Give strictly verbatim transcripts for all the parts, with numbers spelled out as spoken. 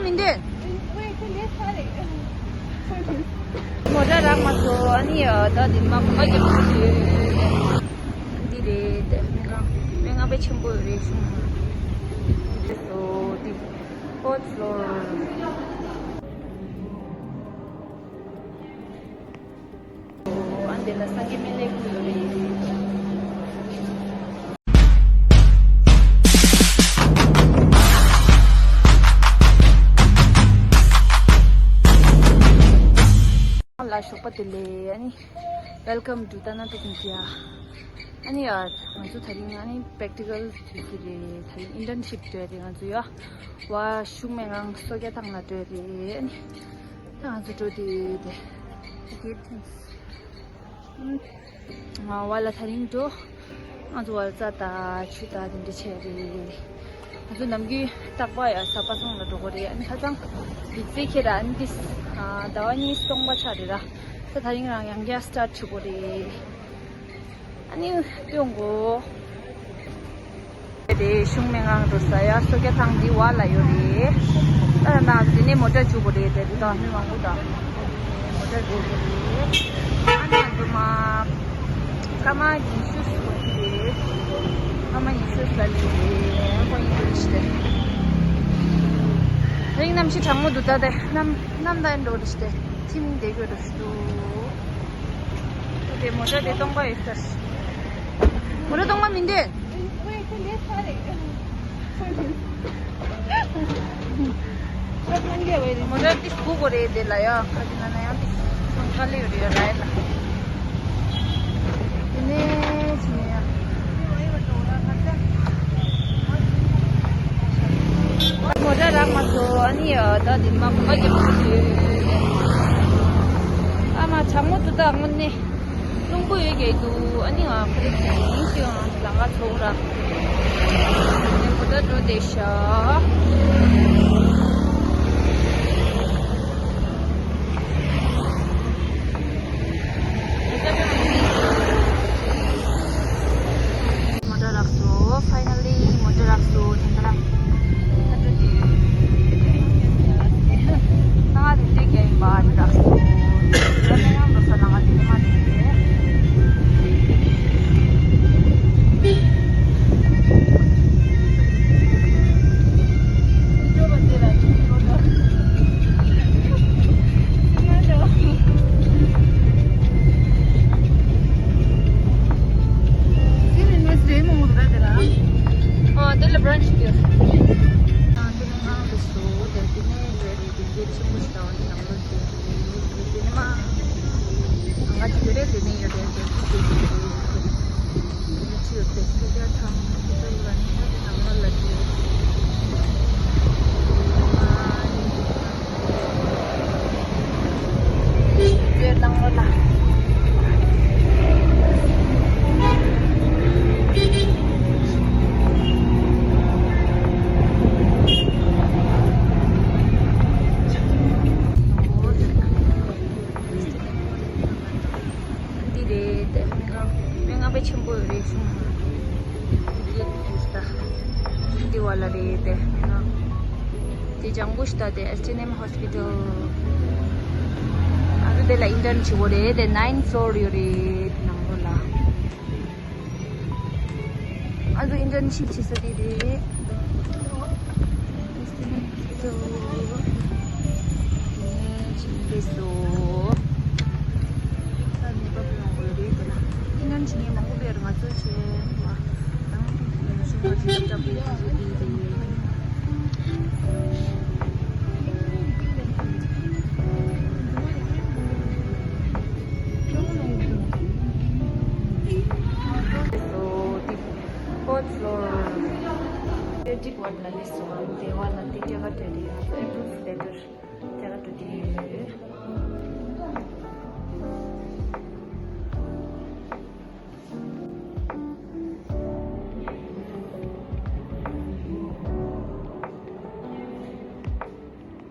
འདི། མོ་ཊ་རག་མ་སོང་། ཨ་ནི་ཡ་ད་འདི་མ་གོམ་པ་རྒྱབ་ཀྱི་ཡོད། འདི་རེད། དེ་སྨན་ཁང་སྨན་ཁང་དཔེ་ཆེན་པོ་རེད་གསུངས། འདི་སོ་འདི་fourth floor། ཨ་འདི་ལ་སངས་རྒྱས་སྨན་བླའི་སྐུ་ཡོད་རེད། ལ་ཞོགས་པ་བདེ་ལེགས། ཨ་ནི་welcome to Tana Technikia། ཨ་ནི་ཡ་ང་ཚོ་དེ་རིང་ཨ་ནི་practical དུས་ཚོད་རེད། དེ་རིང་internship སྤྲད་རེད། ང་ཚོ་ཡ་བ་ཤུག་སྨན་ཁང་སོ་བརྒྱ་ཐང་ལ་སྤྲད་རེད། ཨ་ནི་ད་ང་ཚོ་འགྲོ་དེ་དེ་དེ་གེ་ཐིམ། ང་བ་ལ་དེ་རིང་འགྲོ། ང་ཚོ་བ་ལ་རྩྭ་དང་ཆུ་དང་དེ་འདྲ་བྱས་རེད། ང་ཚོ་ནམ་རྒྱུན་རྟག་པར་ཡ་གཟའ་པ་སངས་ལ་འགྲོ་གི་རེད། ཨ་ནི་ཁ་སང་ལིག་ཙེ་ཁྱེར་ར། ཨ་ནི་ཏིས་ཟླ་བ་གཉིས་སྟོང་པ་ཆགས་རེད་ར། ད་དེ་རིང་རང་ཡང་བསྐྱར་start བྱེད་དགོས་རེད། ཨ་ནི་ཡོང་གོ། དེ་ཤུག་སྨན་ཁང་འགྲོ་ས་ཡ་སོ་བརྒྱ་ཐང་འདི་བ་ལ་ཡོད་རེད། ད་ལྟ་འདི་ནས་མོ་ཊ་འཇུག་དགོས་རེད། དེ་རུ་ད་མི་མང་པོ་ད་མོ་ཊ་འཇུག་དགོས་རེད། ཨ་ནི་འདི་མ་སྐར་མ་ཉི་ཤུ་ཞིག་འགོར་གྱི་རེད། སྐར་མ་ཉི་ཤུ་ཙམ་ལས་ཁོ་ཡིན་འགྲོ་ཞིག་རེད། རིང་གནམ་གཤིས་གྲང་མོ་འདུག་ད་དེ་གནམ་གནམ་ད་འགྲོ་རེད་ཞིག་རེད། ཐིམ་བསྡད་དགོས་རེད་ཞིག་འདུག་དེ་མོ་ཊ་དེ་སྟོང་པ་ཡོད་ས་རེད། མོ་ཊ་སྟོང་པ་མི་འདུག་མོ་ཊ་ཏིས་སྒུག་དགོས་རེད་དེ་ལ་ཡ། ཁ་ཅིག་ན་ན་ཡང་ཏིས་ཁ་ལེ་ཡོད་རེད་ར་ལ། དེ་ནས་ཕྱིན་ཡ། མོ་ཊ་རག་མ་སོང་། ཨ་ནི་ཡ་ད་དེ་མ་གོམ་པ་རྒྱབ་ཀྱི་ཡོད། ཨ་མ་གྲང་མོ་འདུག་ད་དངོས་གནས། རླུང་བུ་ཡོད་ཀྱི་འདུག་ཨ་ནི་ང་ཁ་རི་ཡིན་ཞིག་ལང་ཀ་ཚོགས་ར། ངས་གོ་ད་འགྲོ་བསྡད་ཤག་མོ་ཊ་རག་སོང་། Finally མོ་ཊ་རག་སོང་། ད་ལྟ་ད་ལྟ་དེ་ལྔ་དེ་འདྲས་རྒྱག་ཡིན་པ་ཨ་ནི་རག་སོང་། ད་ལྟ་ཡང་འགྲོ་ས་ལྔ་དེ་ལྔ་དེ་རེད། ཨ་དེ་ལ་brunch དེ། ཨ་དེ་ནས་ཨང་དུ་སོ་དེ་དེ་ནས་རེད་རེད། དེ་གལ་ཆེན་པོ་ཞིག་དང་ནང་ལོགས་དེ་དེ་ནས་མ་ང་དེ་རེད། དེ་ནས་ཡོད་རེད། དེ་དེ་དེ་དེ་དེ་ཅི་ཡོད་དེ་སྐད་ཆ་ཐམ་དེ་ཚོ་ལ་ནི་ད་དེ་ནང་ལོགས་ལ་དེ། འདི་རེད་དེ། སྨན་ཁང་། སྨན་ཁང་དཔེ་ཆེན་པོ་རེད་གསུངས། འདི་ཡ་འདི་ད་འདི་བ་ལ་རེད་དེ། སྨན་ཁང་དེ་ལྗང་གུ་ཞིག་ད་དེ་H and M Hospital། ཨ་རུ་དེ་ལ་intern བྱེད་དགོས་རེད་དེ། nine floor ཡོད་རེད་ནང་ལོགས་ལ། ཨ་ཚོ་internship བྱེད་ས་དེ་རེད། Fourth floor. Electric ward ལ་སླེབས་སོང་། དེ་བ་ལ་དེ་སྐྱེལ་ག་སྤྲད་དེ་ཡོད། Approve letter སྐྱེལ་ག་སྤྲད་དེ་ཡོད།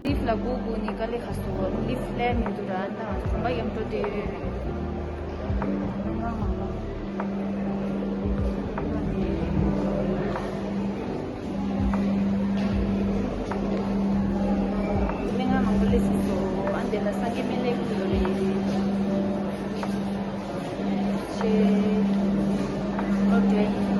Lift ལ་སྒུག་སྒུག་ནི་དཀའ་ལས་ཁག་སོང་། Lift སླེབས་མི་འདུག་ར། ད་ང་ཚོ་གོམ་པ་ཡོད་འགྲོ་དེ། དེ་ལ་སངས་རྒྱས་སྨན་བླའི་སྐུ་ཡོད་རེད། ཆེ། ལོ་བརྒྱ་ཡིན།